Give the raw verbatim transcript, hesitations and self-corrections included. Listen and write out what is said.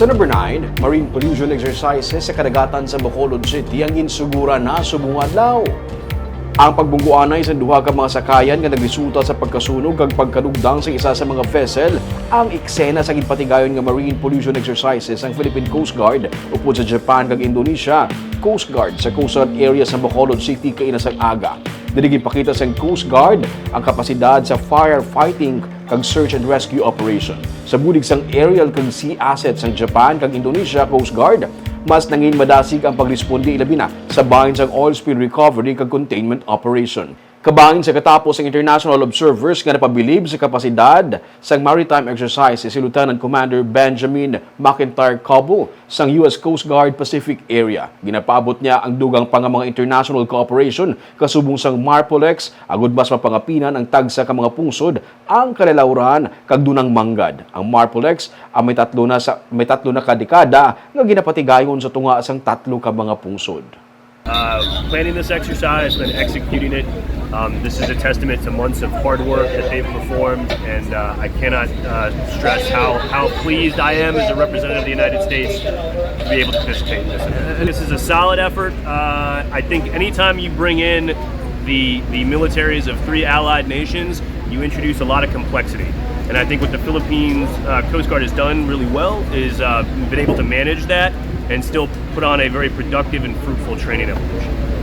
Sa number nine, marine pollution exercises sa kadagatan sa Bacolod City ang ginsuguran na subong adlaw. Ang pagbungguanay sa duha ka mga sakayan nga nagresulta sa pagkasunog kag pagkadugdang sa isa sa mga vessel ang eksena sa ginpatigayon nga marine pollution exercises sang Philippine Coast Guard upod sa Japan kag Indonesia Coast Guard sa coastal area sa Bacolod City kaina sang aga. Diri ginpakita sang Coast Guard ang kapasidad sa firefighting kag search and rescue operation. Sa bulig sang aerial kag sea assets sang Japan kag Indonesia Coast Guard, mas nangin madasig ang pagresponde, ilabi na sa bahin sang oil spill recovery kag containment operation. Kabahin sa katapos ang international observers nga napabilib sa kapasidad sang maritime exercise si Lieutenant Commander Benjamin McIntyre Coble sang U S Coast Guard Pacific Area. Ginapaabot niya ang dugang pa nga mga international cooperation kasubong sang MARPOLEX agud mas mapangapinan ang tagsa ka mga pungsod ang kalalawran kag dunang manggad. Ang MARPOLEX ang may tatlo na sa may tatlo na ka dekada nga ginapatigayon sa tunga sang tatlo ka mga pungsod. Uh, planning this exercise, then executing it. Um, this is a testament to months of hard work that they've performed, and uh, I cannot uh, stress how, how pleased I am as a representative of the United States to be able to participate in this. And this is a solid effort. Uh, I think anytime you bring in the, the militaries of three allied nations, you introduce a lot of complexity. And I think what the Philippines uh, Coast Guard has done really well is uh, been able to manage that and still put on a very productive and fruitful training evolution.